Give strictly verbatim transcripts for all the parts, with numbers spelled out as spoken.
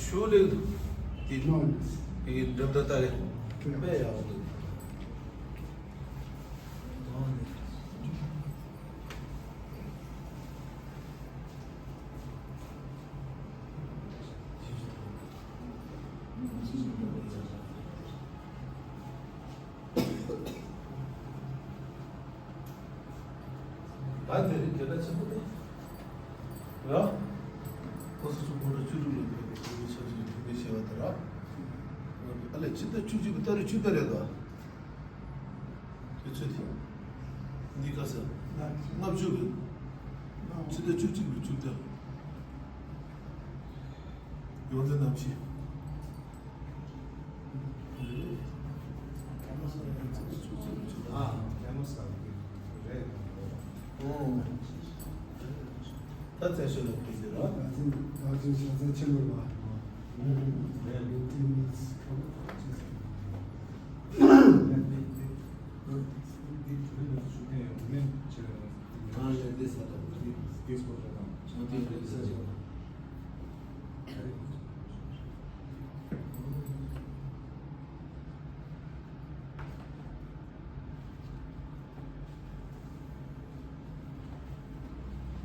ཆུ་ལེགས་འདུག་དེ་ནོ་ཡིན། དེ་གི་འགྲམ་ད་ལྟ་རེད། དཔེ་ཡག་པོ་འདུག་ད་དེ་རིང་དེ་འདྲ་ཆེན་པོ་རེད། ར། ཁོ་སོ་སོ་ཁོ་ར་བཅུ་དྲུག་ལ་ཕེབས་པའི་ཐུགས་ཀྱི་ཆབ་སྲིད་ཐུགས་ཀྱི་བྱེ་བ་དེ་ར། ཨ་ལས་ཕྱི་ཟླ་བཅུ་གཅིག་པའི་ཏ་རིག་བཅུ་པ་རེད་ད། དུས་ཚོད་དེ། འདི་ག་ཟེར། ལྔ་བཅུ་གི། ཕྱི་ཟླ་བཅུ་གཅིག་པའི་བཅུ་པ། ཡོངས་འཛིན་རྣམ་བཞི། ཨ། ཨོ། ད་བཙན་བྱོལ་ལ་ཕེབས་ཟེར་རོ། ད་ཅིག་ད་ཅིག་ཞལ་ཚན་ཆེན་པོ་ལ། ཨ་ལས་འདི་ས་ད་འདི་འདི་སྐོར་ལ་དང་། ཨོ་དེ་འདི་ས་ཅིག་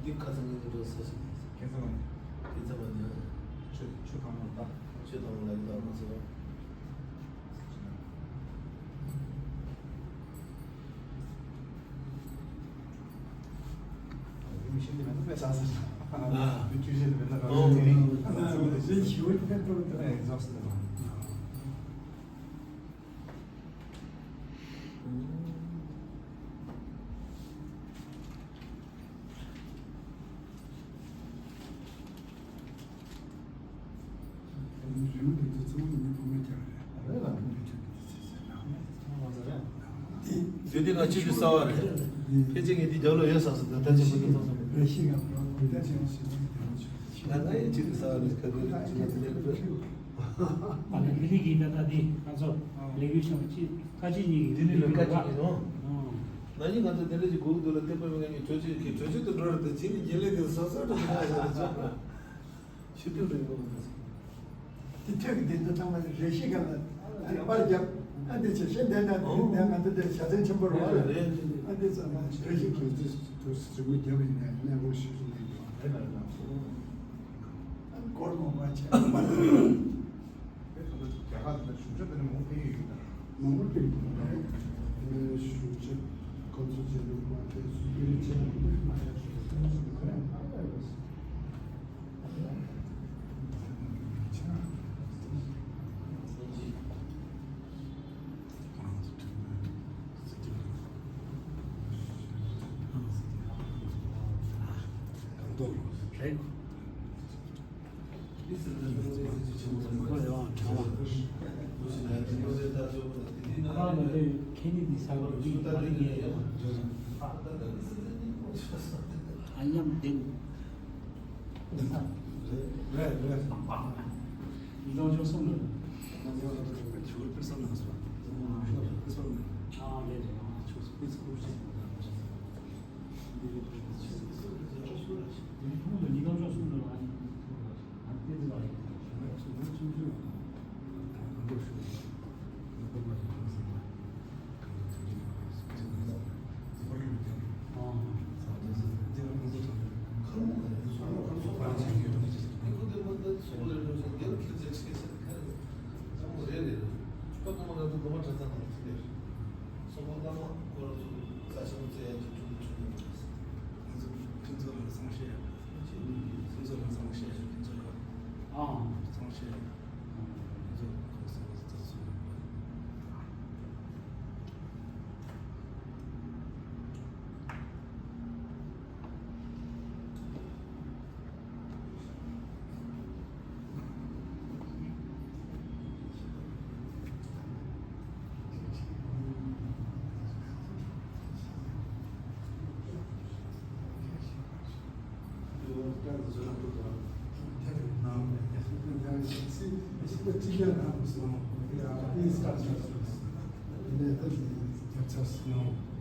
འདི་ཁ་སང་ངས་འགྲོ་ས་ཞིག་རེད། ཁ་སང་ཁ་སང་ནས། ཆུ་ཆུ་ཐང་མོ་ད། ཆུ་ཐང་མོ་ལ་ཡི་དྭགས་མ་ཟེར་བ། བཟོས་དེ་ང་ཆེད་དུ་གསར་བ་རེད། ཕལ་ཆེར་ངས་འདི་རྒྱབ་ལོགས་ཡོད་བསམ་སོང་། ད་ལྟ་ཆེད་དུ་གསར་བ་རེད། ང་ང་ཡི་ཆེད་དུ་གསར་བ་རེད། ག་གི་རེད་ཅི་ང་དེ་ལས་ཁུར། ཨ་ནི་མི་རིགས་ཀྱི་ད་ལྟ་འདི་ང་ཚོ་ལེགས་ཤོས་ཅི་ཁ་ཅིག་གཉིས་ཀྱི་མི་རིགས་ལ་ཁ་ཅིག་གཉིས་ནོ། ན་ནིང་ང་ཚོ་དེ་འདྲ་ཞིག་སྒུག་འདུག་ལ་དེ་པ་མི་ང་གཉིས་གྲོས་ཆོད་ཀྱི་གྲོས་ཆོད་དུ་འགྲོ་རེད་དེ་ཇི་ནི་རྒྱལ་ལས་དེ་སོ་སོ་འགྲོ་གི་ན་ཞེས་ལ་ཅོག་ན། ཤི་དུས་རིང་པོ་མ་སོང་། དེ་ཐོད་ཀྱི་དེ་ཚོ་ཚང་མ་རེ་ཞིག་ག་ལ་ཨ་ནི་པར་རྒྱབ་ཨ་འདི་ཆེ་ཤེས་ལྡན་ན་དེ་ལྡན་ང་ཚོ་དེ་ཞྭ་ཚན་ཆེན་པོ་རེད་བ། ཨ་འདི་ཚང་མ་རེ་ཞིག་གི་དེ་དུ་གཟིགས་མོ་རྒྱབ་ཡིན་ན་གནས་སྐོར་ཞུ་ཞུ་ནས་ཡོད་རེད་ལ་ལ། ཨ་ནི་སྐོར་མོ་མ་བྱས་པ། རྒྱ་གར་དུ་ཞུ་ཆོག་དེ་ནི་མོ་ཕེ་ཡོད་ཡོད་ན། མང་པོ་ཕེ་ཡོད་ན་ཞུ་ཆོག་ཁོ་ཚོ་བྱེད་ལུགས་མ་ཕེ་སུ་ཡོད་ཆེ་ན་མ་ཡ་ཞུ་ཆོག་ཁོ་ཡང་མ་ཡ་ཡོད། ཁ་ནི་འདི་ས་གི་མི་མ་རེད་ངས། ཨ་ཡམ་དེ། རེད་རེད། ཉིས་སྟོང་བཅུ་གསུམ་ལོ། ང་ཚོ་ང་ཚོ་ཁྱོད་ཕུར་གསར་ནང་སོང་། ཕུར་གསར་ནང་། ཨ་རེད་རེད། ཁྱོད་ཕུར་གསར་ཁུར་ཆེ། འདི་རེད། ཉིས་སྟོང་བཅུ་གསུམ་ལོ་ཨ་ནི། ཨ་ནི་ཏེ་ཙི་ལ་རེད། ང་ཚོ་ང་ཚོ་ཆུང་ཆུང་། ང་ཚོ་ང་ཚོ་ཆུང་ཆུང་། No.